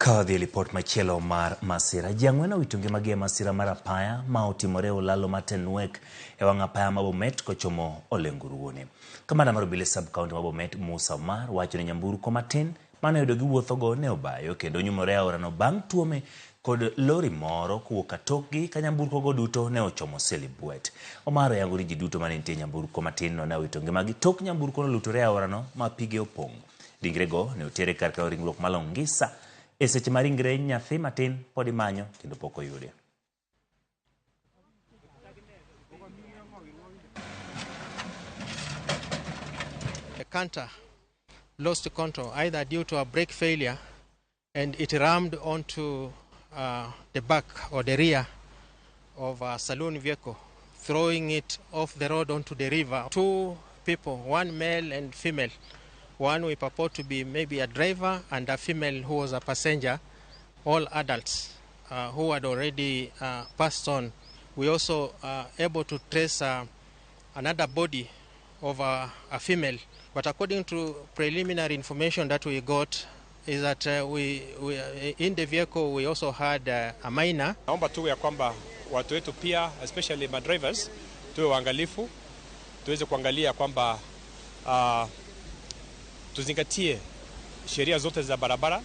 Ka wadhi e lipot machielo mar masira, ji ang'wen owito ngimagi e masira mar apaya ma otimore e olalo ma Tenwek e wang' apaya ma Bomet kochomo Olenguruone. Kamanda mar obila e sub county ma Bomet, Musa Omar, wacho ni nyamburko matin mane oyudo giwuothogo ne obayo kendo onyumore e aorano bang' tuome kod lori moro kowuok katokgi ka nyamburkogo duto ne ochomo Silibwet. Omar oyango ni ji duto mane nitie e nyamburko matin no ne owito ngimagi tok nyamburko nolutore e aorano ma pige opong'. Ringrego ne oter e kar kawo ringruok ma Longisa e seche ma ringre nyathi matin pod imanyo kendo pok oyudi. The canter lost control either due to a brake failure and it rammed onto the back or the rear of a saloon vehicle, throwing it off the road onto the river. Two people, one male and female, one we purport to be maybe a driver and a female who was a passenger, all adults who had already passed on. We also able to trace another body of a female, but according to preliminary information that we got is that we in the vehicle we also had a minor. Naomba tu ya kwamba watu wetu pia especially my drivers tuwe waangalifu, tuweze kuangalia kwamba tuzingatie sheria zote za barabara.